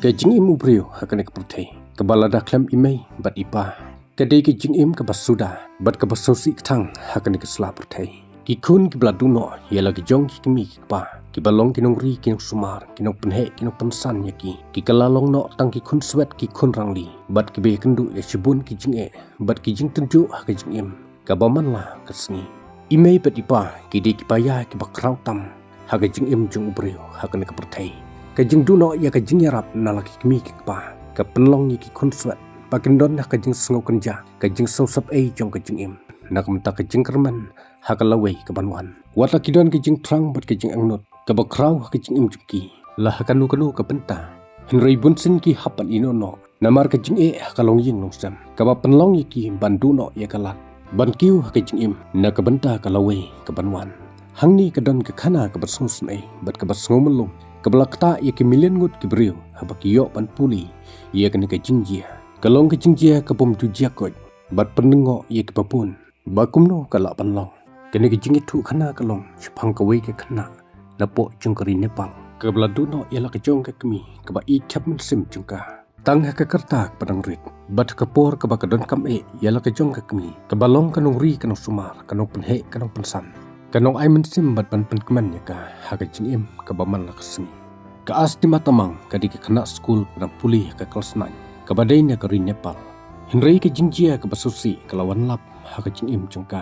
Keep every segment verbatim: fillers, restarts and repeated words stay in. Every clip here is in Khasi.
Ka jingim u briew ha kane ka pyrthei, kaba lada khlem i mei bad i pa, ka dei ka jingim kaba suda bad kaba sngewsih kthang ha kane ka sla pyrthei. Ki khun kiba la duh noh ïa la ki jong ki kmie ki kpa, kiba long ki nongri ki nongsumar, ki nongpynheh ki nongpynsan ïa ki, ki kylla long noh tang ki khun swet ki khun rangli, bad kiba ïakynduh ïa shibun ki jingeh bad ki jingtynjuh ha ka jingim kaba man la ka sngi. I mei bad i pa ki dei ki paia kiba khraw tam ha ka jingim jong u briew ha kane ka pyrthei. Ka jingduh noh ïa ka jingïarap na la ki kmie ki kpa ka pynlong ïa ki khun swet ba kin don ha ka jingsngewkynjah, ka jingsngewsap ei jong ka jingim na ka bynta ka jingkyrmen ha ka lawei kaban wan. Wat la ki don ka jingthrang bad ka jingangnud kaba khraw ha ka jingim jong ki la ha kano kano ka bynta, hynrei bunsien ki hap ban ïehnoh noh namar ka jingeh ha ka longïing longsem kaba pynlong ïa ki ban duh noh ïa ka lad ban kiew ha ka jingim na ka bynta ka lawei kaban wan. Hangne ka don ka khana kaba sngewsynei bad kaba sngewmlung kaba la ktah ïa ki million ngut ki briew haba ki ïoh ban pule ïa kane ka jingjia. Ka long ka jingjia ka bym ju jia koit bad pyndengoh ïa kiba bun ba kumno ka lah ban long. Kane ka jingïathuh khana ka long shaphang kawei ka khynnah napoh jong ka ri Nepal kaba la duh noh ïa la ka jong ka kmie kaba i thep mynsiem jong ka tang ha ka rta kaba dang rit bad ha ka por kaba ka donkam eh ïa la ka jong ka kmie kaba long ka nongri ka nongsumar, ka nongpynheh ka nongpynsan, ka nongai mynsiem bad ban pynkmen ïa ka ha ka jingim kaba man la ka sngi. Ka Astima Tamang ka dei ka khynnah skul ba dang pule ha ka klas nine kaba dei na ka ri Nepal. Hynrei ka jingjia kaba sngewsih ka la wan lap ha ka jingim jong ka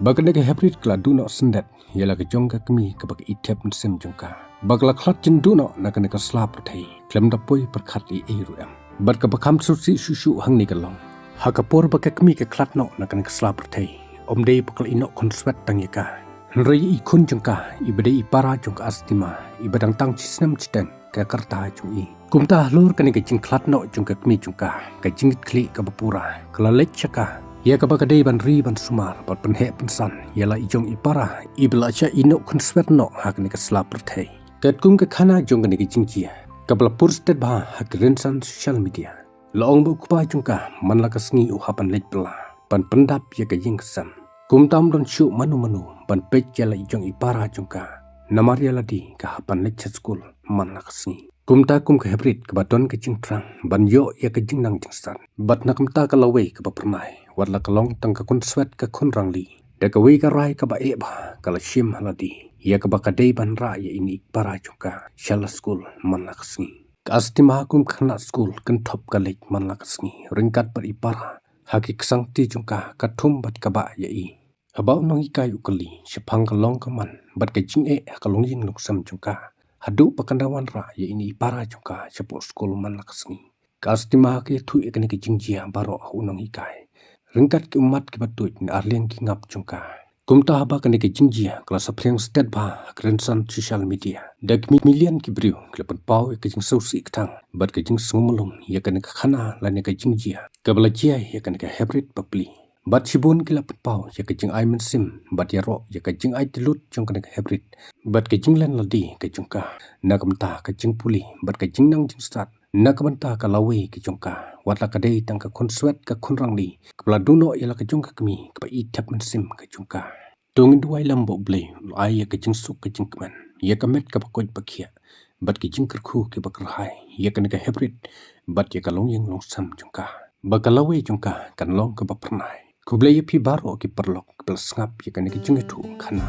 ba kane ka hybrid ka la duh noh syndet ïa la ka jong ka kmie kaba ka i thep mynsiem jong ka ba ka la khlad jynduh noh na kane ka sla pyrthei khlem da poi pyrkhat ei ei ruh em. Bad kaba kham sngewsih shuh shuh hangne ka long ha ka por ba ka kmie ka khlad noh na kane ka sla pyrthei, ym dei ba ka la ïehnoh khun swet tang ïa ka, hynrei i khun jong ka iba dei i para jong ka Astima iba dang tang shi snem shiteng ka rta jong i. Kumta halor kane ka jingkhlad noh jong ka kmie jong ka, ka jingkitkhlieh kaba pura ka la leit sha ka ïa kaba ka dei ban ri ban sumar bad pynheh pynsan ïa la i jong i para iba la shah ïehnoh khun swet noh ha kane ka sla pyrthei. Katkum ka khana jong kane ka jingjia kaba la pur stet bha ha ki rynsan social media, la ong ba u kpa jong ka man la ka sngi u hap ban leit bylla ban pyndap ïa ka ïing ka sem. Kumta ym don shuh mano mano ban peit ïa la i jong i para jong ka namar ïa lade ka hap ban leit sha skul man la ka sngi. Kumta kum ka hybrid kaba don ka jingthrang ban ïoh ïa ka jingnang jingstad bad na ka bynta ka lawei kaba phyrnai, wat la ka long tang ka khun swet ka khun rangli, da kawei ka rai kaba eh bha ka la shim ha lade ïa kaba ka dei ban rah ïa ine i para jong ka sha la skul man la ka sngi. Ka Astima kum ka khynnah skul kynthop ka leit man la ka sngi ryngkat bad i para ha ki ksangkti jong ka, ka thum bad ka bah ïa i. Haba u nonghikai u kylli shaphang ka long ka man bad ka jingeh ha ka longïing longsem jong ka haduh ba kan da wanrah ïa ine i para jong ka shapoh skul man la ka sngi, ka Astima ka ïathuh ïa kane ka jingjia baroh ha u nonghikai ryngkat ki ummat kiba tuid na arliang ki ngap jong ka. Kumta haba kane ka jingjia ka la saphriang stet bha ha ki rynsan social media, da ki million ki briew ki la pynpaw ïa ka jingsngewsih kthang bad ka jingsngewmlung ïa kane ka khana lane ka jingjia kaba la jia ïa kane ka hybrid bapli. Bad shibun ki la pynpaw ïa ka jingai mynsiem bad ïaroh ïa ka jingai tylli jong kane ka hybrid bad ka jinglen lade ka jong ka na ka bynta ka jingpule bad ka jingnang jingstad na ka bynta ka lawei ka jong ka, wat la ka dei tang ka khun swet ka khun rangli kaba la duh noh ïa la ka jong ka kmie kaba i thep mynsiem ka jong ka. To ngin duwai lem ba U Blei un ai ïa ka jingsuk ka jingkmen, ïa ka met kaba koit ba khiah bad ki jingkyrkhu kiba kyrhai ïa kane ka hybrid bad ïa ka longïing longsem jong ka, ba ka lawei jong ka kan long kaba phyrnai. Khublei ïa phi baroh ki paralok kiba la sngap ïa kane ka jingïathuh khana.